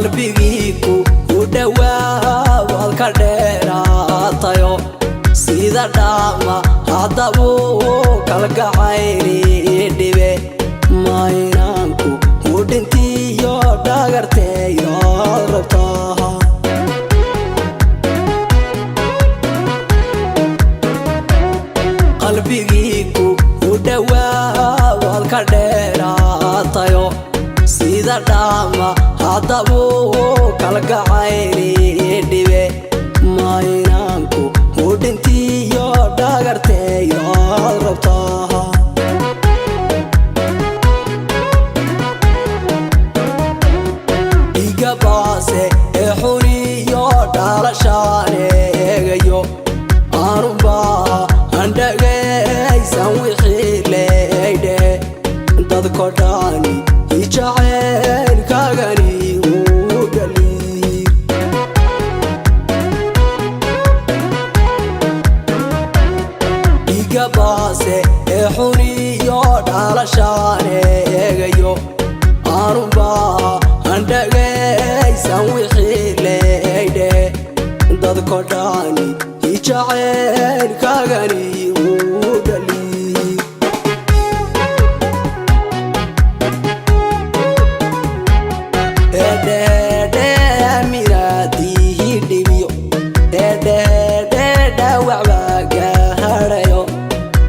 Qalbigiiku u dhowaa waad ka dheeraatayo, sida dhaama haddabuu kalgacayni dhibe. Maynaanku u dhintiyo dhagarteeyaad rabtaa. Qalbigiiku u dhowaa waad ka dheeraatayo, sida dhaama haddabuu kalgacayni dhibe. Maynaanku u dhintiyo dhagarteeyaad rabtaa. Dhiiga baase ee xuniyo dhalashaan eegayo, aanunbaa andhagaysan wixii leydhe. Dadko dhani ijacaylkaagani uu dhaliir. Dhiiga baase ee xuniyo dhalashaan eegayo, aanunbaa andhagaysan wixii leydhe. Dadko dhani ijacaylkaagani uu dhaliir. Edhedhe minaadihi dhibiyo, edhedhe dhaawac baa gaadhayo,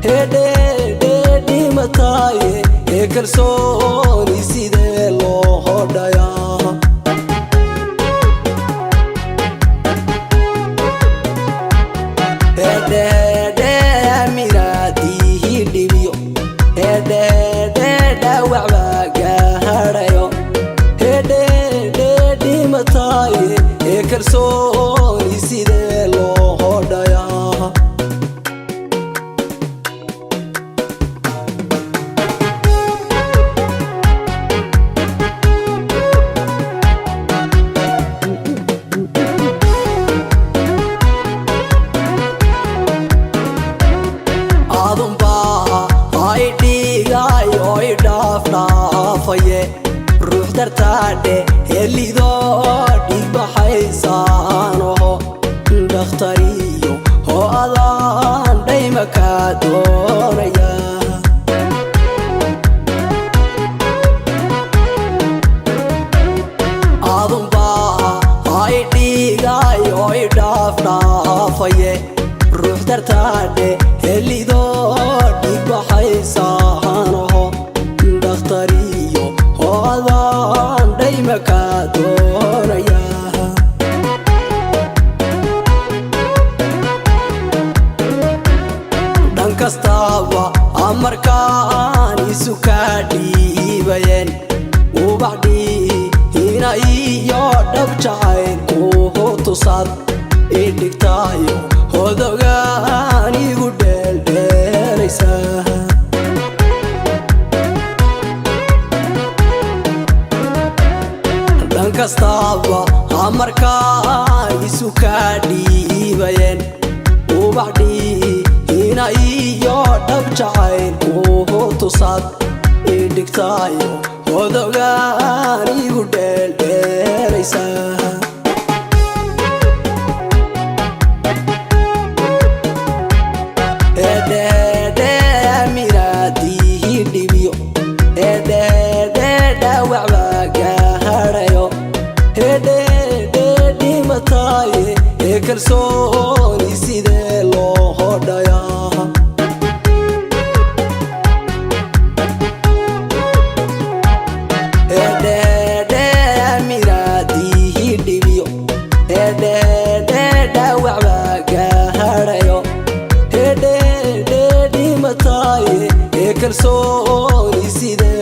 hedhedhe dhimataaye ee kalsooni sidee loo hodhayaa? Edhedhe minaadihi dhibiyo, edhedhe dhaawac baa gaadhayo, hedhedhe dhimataaye ee kalsooni sidee loo hodhayaa? Adunbaa ay dhigayo idhaafdhaafaye, ruux dartaadhe helidoo dhigbaxaysaanoho. Dhakhtariyo oo adaan dhayma kaa doonaya. Adunbaa ay dhigayo idhaafdhaafaye, ruux dartaadhe helidoo dhigbaxaysaanoho. Dhakhtariyo oo adaan dhayma kaa doonaya. Dhan kastaaba amarkaan isu kaa dhiibayeen, ubax dhiihina iyo dhab jacayl kuhu tusaad idhigtaayo, hodogaan igu dheeldheelaysa. Dhan kastaaba amarkaan isu kaa dhiibayeen, ubax dhiihina iyo dhab jacayl kuhu tusaad idhigtaayo, hodogaan igu dheeldheelaysa. Edhedhe minaadihi dhibiyo, edhedhe dhaawac baa gaadhayo, hedhedhe dhimataaye ee kalsooni sidee loo hodhayaa? Edhedhe minaadihi dhibiyo, edhedhe dhaawac baa gaadhayo, hedhedhe dhimataaye ee kalsooni sidee